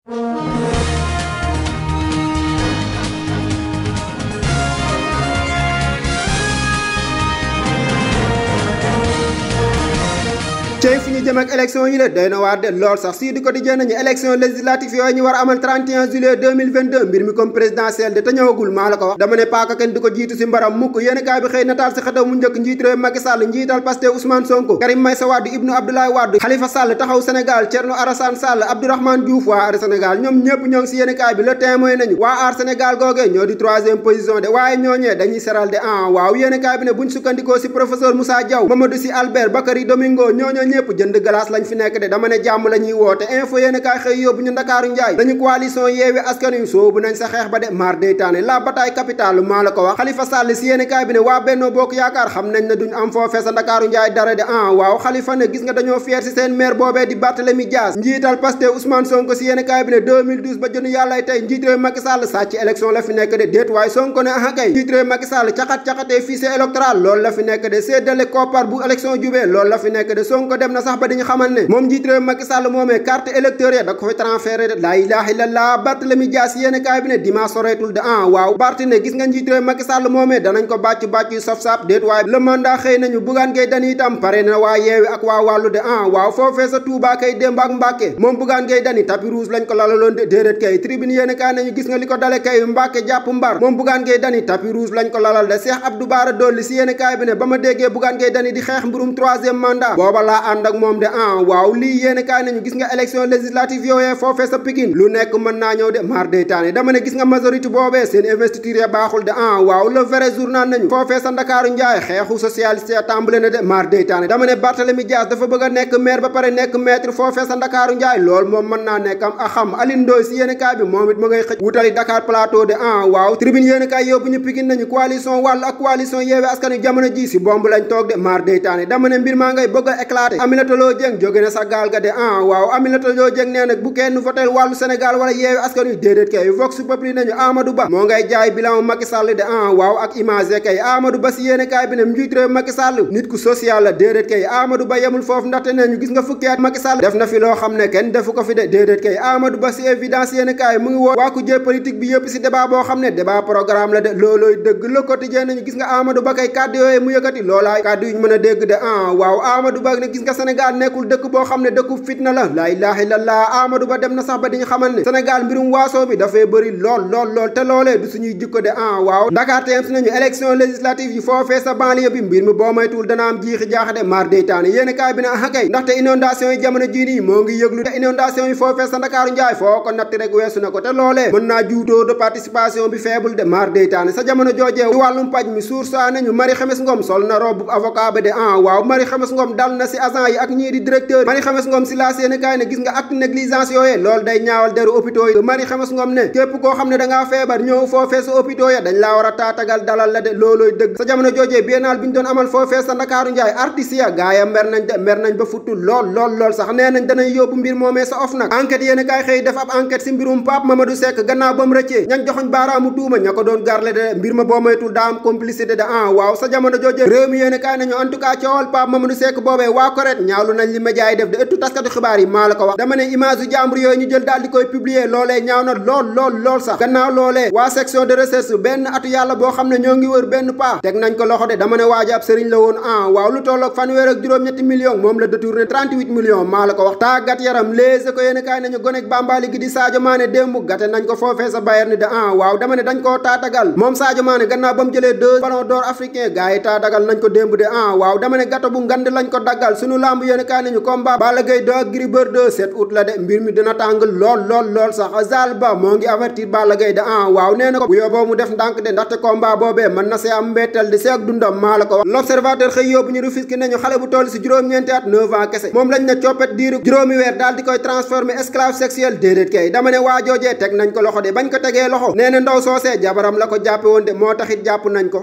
cey fu ñu jëm ak élection yi la doy na waar de lool sax Sud Quotidien nañu élection législative yooyu ñu war a amal 31 juillet 2022 mbir mi comme présidentiel de te ñëwagul maa la ko wax dama ne paaka kenn di ko jiitu si mbaram mukk yéen kaay bi xëy nataal si xëtaw mu njëkk njiit réew Macky Sall njiital Pastef Ousmane Sonko Karim Meïssa Wade Ibnu Abdoulaye Wade Khalifa Sall taxaw Sénégal Thierno Alassane Sall Abdourahmane Diouf waa Aar Sénégal ñoom ñëpp ñoo ngi si yéen kaay bi le témoin nañu waa Aar Sénégal googee ñoo di 3e position de waaye ñooñee dañuy seral de waaw yéen kaay bi ne buñ sukkandikoo si professeur Moussa Diaw Mamadou Sy Albert Bakary Domingo ñooñoo ñëpp jënd glace lañ fi nekk de dama ne jàmm la ñuy woote info yéen kaay xëy yóbbu ñu Ndakaaru njaay nañu coalition Yewwi Askan Wi soobu nañ sa xeex ba de mar day taane la bataille capitale maa la ko wax Khalifa Sall si yéen kaay bi ne waa Benno Bokk Yaakaar xam nañ ne duñ am foofee sa Ndakaaru njaay dara de waaw Khalifa ne gis nga dañoo fier si seen maire boobee di Barthélémy Dias njiital Pastef Ousmane Sonko si yéen kaay bi ne 2012 ba jënu yàllay tey njiit réew Macky Sall sàcc élection la fi nekk de déet waaye Sonko ne kay njiit réew Macky Sall caxat-caxatee fichier électoral loolu la fi nekk de séddale koppar bu élection jubee loolu la fi nekk de Sonko dem na sax ba dañu xamal ne moom njiit réew Macky Sall moomee carte électeur ya da ko fi transféré de laa ilaaha illallah Barthélémy Dias yéen kaay bi ne dimanche soreetul de waaw Barth ne gis nga njiit réew Macky Sall moomee danañ ko bàcc yu saf-saf déet waaye le mandat xëy nañu Bougane Gueye Dany itam pare na waa Yewwi ak waa wàllu de waaw foofee sa Touba kay démb ak Mbàkke moom Bougane Gueye Dany tapis rouge lañ ko lalaloon de déedéet kay tribune yéen kaay nañu gis nga li ko dale kay Mbàkke jàpp Mbar moom Bougane Gueye Dany tapis rouge lañ ko lalal de Cheikh Abdou Bara Dolly si yéen kaay bi ne ba ma déggee Bougane Gueye Dany di xeex mbirum 3e mandat booba laa ànd ak moom de waaw lii yéen kaay nañu gis nga élection législative yooyee foofee sa Pikine lu nekk mën naa ñëw de mar day taane dama ne gis nga majorité boobee seen investiture ya baaxul de waaw le vrai journal nañu foofee sa Ndakaaru njaay xeexu socialiste ya tàmbale na de mar day taane dama ne Barthélémy Dias dafa bëgg a nekk maire ba pare nekk maître foofee sa Ndakaaru njaay loolu moom mën naa nekk am xam Alioune Ndoye si yéen kaay bi moom it ma ngay xëj wutali Dakar Plateau de waaw tribune yéen kaay yóbbu ñu Pikine nañu coalition Wallu ak coalition Yewwi Askan Wi jamono ji si bomb lañ toog de mar day taane dama ne mbir maa ngay bëgg a éclater Aminata Lô Dieng jóge na sa gaal ga de waaw Aminata Lô Dieng nee nag bu kenn votel Wallu Sénégal wala Yewwi Askan Wi déedéet kay Vox Populi nañu Amadou Ba moo ngay jaay bilan Macky Sall de waaw ak image kay Amadou Ba si yéene kaay bi ne njiit réew Macky Sall nit ku social la déedéet kay Amadou Ba yemul foofu ndaxte ne ñu gis nga fukki at Macky Sall def na fi loo xam ne kenn defu ko fi de déedéet kay Amadou Ba si évidence yéene kaay mu ngi woo waa ku jee politique bi yëpp si débat boo xam ne débat programme la de loolooy dëgg Le Quotidien nañu gis nga Amadou Ba kay kàddu yooyu mu yëkkati loolaay kàddu yuñ mën a dégg de waaw Amadou Ba ne gis nga Sénégal nekkul dëkk boo xam ne dëkku fitna la laa ilaaha illallah Amadou Ba dem na sax ba diñu xamal ne Sénégal mbirum waasoo bi dafay bëri lool te loolee du suñuy jikko de waaw Dakar Times nañu élection législative yi foofee sa banlieue bi mbir mi boo moytuwul dana am jiixi jaaxa de mar day taane yéen kaay bi ne kay ndaxte inondation yi jamono jii nii moo ngi yëglu te inondation yi foofee sa Ndakaaru njaay foo ko natt rek weesu na ko te loolee mën naa juutoo de participation bi faible de mar day taane sa jamono joojee ci wàllum paj mi suur saa nañu Marie Khemesse Ngom sol na robu avocat ba de waaw Marie Khemesse Ngom dal na si agent yi ak ñii di directeur Marie Khemesse Ngom si laas yéen kaay ne gis nga acte négligence yooyee loolu day ñaawal deru hôpitaux yi Marie Khemesse Ngom ne képp koo xam ne dangaa feebar ñëw foofee sa hôpitaux ya dañ laa war a taatagal dalal la de loolooy dëgg sa jamono joojee biennale bi ñu doon amal foofee sa Ndakaaru njaay artiste ya gaaya mer nañ ba futtu lool sax nee nañ danañ yóbbu mbir moomee sa of nag enquête yéen kaay xëy def ab enquête si mbirum Pape Mamadou Seck gannaaw ba mu rëccee ñañ joxoñ baaraamu tuuma ña ko doon garle de mbir ma boo moytul daa am complicité de waaw sa jamono joojee réew mi yéen kaay nañu en tout cas coowal Pape Mamadou Seck boobee waa correct ñaawlu nañ li média yi def de ëttu taskatu xibaar yi maa la ko wax dama ne image yu jàmbur yooyu ñu jël daal di koy publier loolee ñaaw na lool sax gannaaw loolee waa section de recherche benn atu yàlla boo xam ne ñoo ngi wër benn paa teg nañ ko loxo de dama ne waaja ab sëriñ la woon waaw lu tolloog fanweer ak juróom-ñetti millions moom la détourné 38 millions maa la ko wax tàggat yaram léegi ko yéen kaay nañu gonek Bambali gi di Sadio Mané démb gate nañ ko foofee sa Bayern de waaw dama ne dañ koo taatagal moom Sadio Mané gannaaw ba mu jëlee 2 ballon d'or africain gars yi taatagal nañ ko démb de waaw dama ne gato bu ngand lañ ko daggal sunu lamb yéen kaay nañu combat Balla Gaye 2 ak Gris Bordeaux 7 août la de mbir mi dina tàng lool sax Zal Ba moo ngi avertir Balla Gaye de waaw nee na ko bu yóbboo mu def ndànk de ndaxte combat boobee mën na see am mbettel di seeg dundam maa la ko wax l'observateur xëy yóbbu ñu Rufisque nañu xale bu toll si juróom-ñeenti at 9 ans kese moom lañ ne coppet diiru juróomi weer daal di koy transformer esclave sexuel déedéet kay dama ne waajoojee teg nañ ko loxo de bañ ko tegee loxo nee na ndaw soosee jabaram la ko jàppe woon de moo taxit jàpp nañ ko